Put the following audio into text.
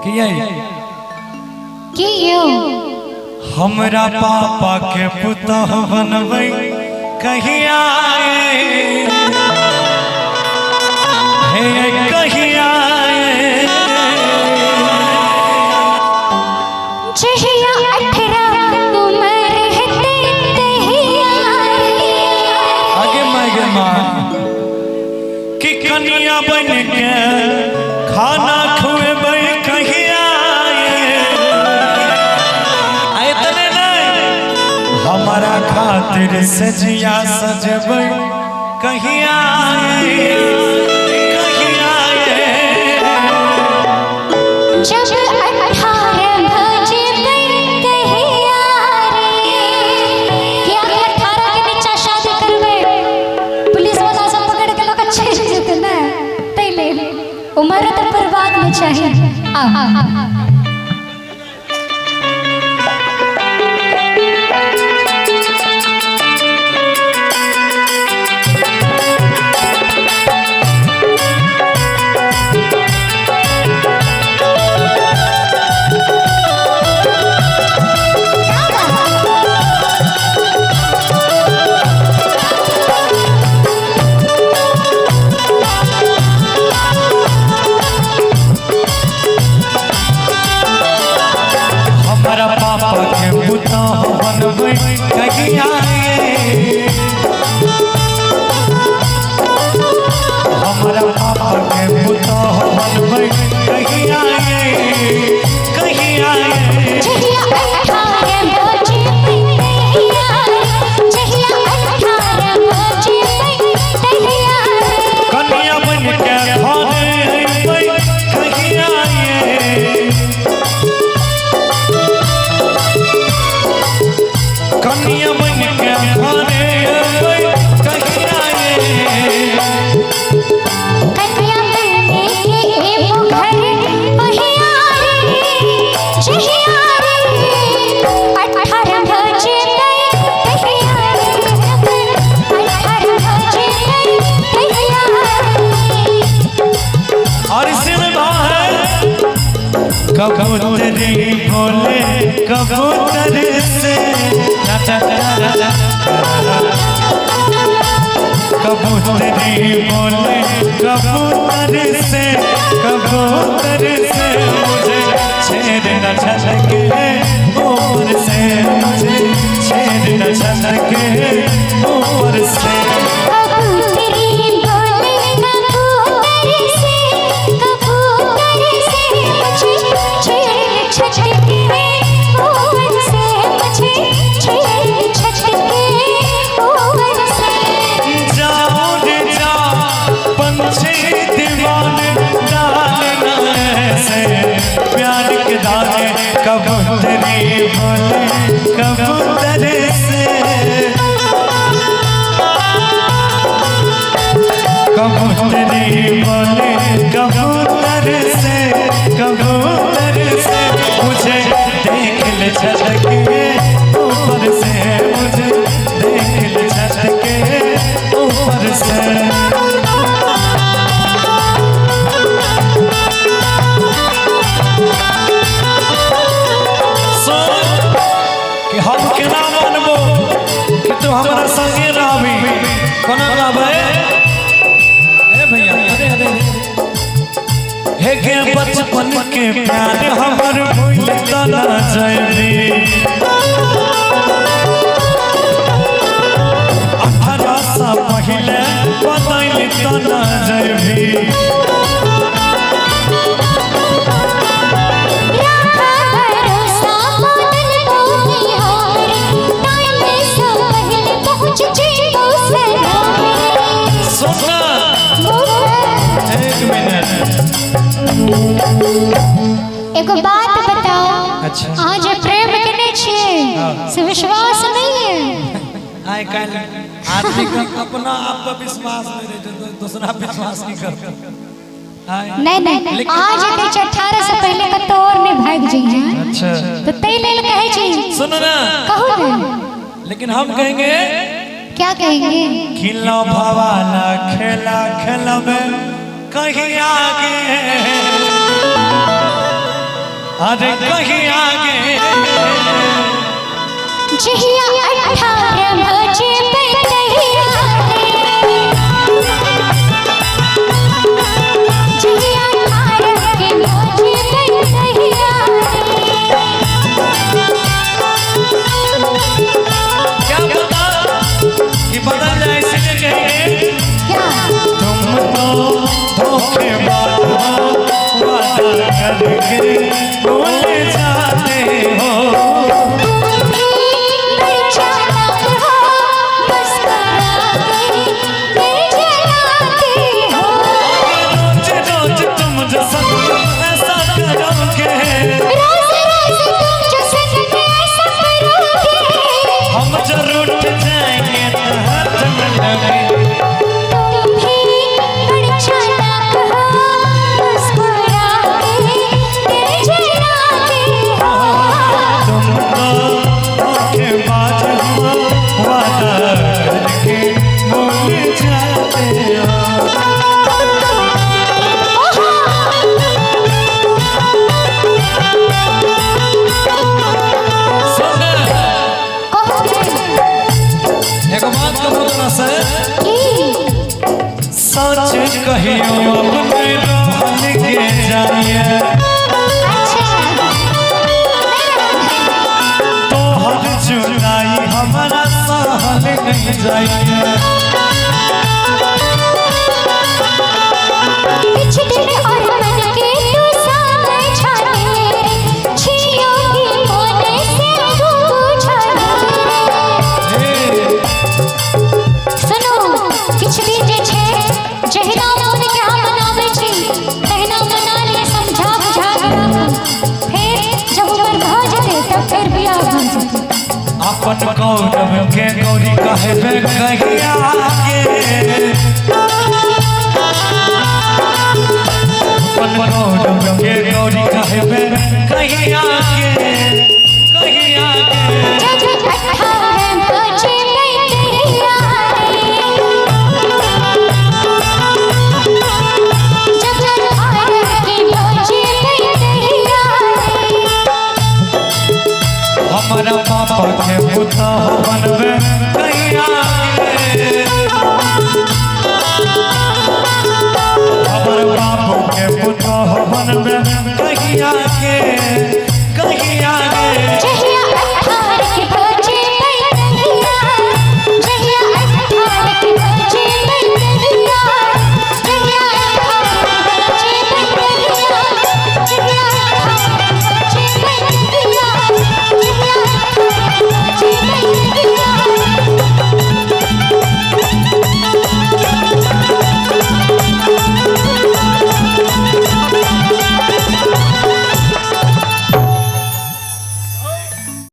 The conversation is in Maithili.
किया की यौ? हमरा पापा के पुतोह बनबै कहिया हे कहिया। जहिया 18 उमर हेतै तहिया रे। आगे माय गे माँ कि कनिया बन के खाना खुएबै कहिया। आ इतने नहीं, हमारा खातिर सजिया सजबै कहिया कहिया। जब 18 भजेबै तहिया रे। किया कि 18 के नीचा शादी करबै पुलिस वाला सब पकड़ के लोग चलि जेतै ने, ताहि लेल उम्र तऽ बर्बाद नहि चाही। आउ हमारा पापा के पुतोह बनबै कहिया हमारा पापा के पुतोह बनबै कहिया कहिया। जहिया 18 बजेबै तहिया रे। जहिया 18 बजेबै तहिया रे। कनिया बन के घरे अइबै कहिया। कनिया बन के घरे अइबै कहिया। कन्या बने के एबो घर ओहिया रे। जहिया रे 18 बजेबै तहिया रे। 18 बजेबै तहिया रे। और इसी में भाव है, कबूतरी बोले कबूतर से, कबूतरी बोले कबूतर से, कबूतर से मुझे छेड़ न छलके ऊपर से, मुझे छेड़ न छलके ऊपर से। कबूतरी बोले कबूतर से, कबूतर से मुझे छेड़ छत के ऊपर से, मुझे छेड़ छत के ऊपर से। जाओ रे जाओ पंछी दीवाने, डालना ऐसे प्यार के दाने। कबूतरी बोले कबूतर से, कबूतरी बोले कबूतर से, कबूतर से मुझे देख ले छत के ऊपर से, मुझे देख ले छत के ऊपर से। सुन कि हम केना मानबो कि तू हमरा संगे रहबी, कोना रहबै? ए भैया, अरे अरे अरे। हे गे बचपन के प्यार हमर भूल त ना जइबी, 18 सा पहिले बदल त ना जइबी। राखा भरोसा बादल बोली हमरे, टाइम से पहले पहुँच जेबो सनम रे। सुन ना, एक मिनट। एगो बात बताओ। अच्छा। अहाँ जे प्रेम केने छियै से विश्वास नहीं है? आइ काल्हि आदमी के अपना आप पर विश्वास नहीं रहै छै, दूसरा विश्वास नहीं करता। नहीं नहीं, अहाँ जे कहै छियै 18 से पहले कतौ और नहीं भागि जइहे। अच्छा। तऽ ताहि लेल कहै छी। सुनो ना। कहू ने। लेकिन हम कहेंगे। क्या कहेंगे? खिला भवाला खेला खेलबे कहिया गे। अरे कहीं आगे। जहिया 18 बजे तहिया रे, जहिया 18 के बजे तहिया रे। क्या पता कि बदल जाए, इसलिए कहेंगे क्या तुम तो धोखेबाज हो, वादा करके भूल जाते हो। तुम भी बड़ चालाक हो, मुस्कुरा के दिल जलाते हो। रोज रोज तुम जो संग ऐसा करोगे, रोज रोज तुम जो संग ऐसा करोगे, हम जो रूठ जाएंगे तो हाथ मिलोगे। तुम भी बड़ चालाक हो, मुस्कुरा के दिल जलाते हो। तुम तो धोखेबाज हो, वादा करके भूल जाते हो। सुन, एगो बात कहूँ तोरा से, सच कहियो अपने रहल के जाइए, तोहर जुदाई हमारा सहल नहीं जाइए। कुछ दिन और मन के तू समझाने रे, छियों की कोने से तू बुझाने रे। हे, सुनो, किछ दिन जे छै, जहिना मोन के अहाँ मनाबै छी तहिना मना लिअ, समझा बुझा के राखू। फेर जब उमर भऽ जेतै तब फेर बियाह भऽ जेतै। अपन गौरव के गौरी कहबे कहिया के, अपन गौरव के गौरी कहबे कहिया के, कहिया के। जब 18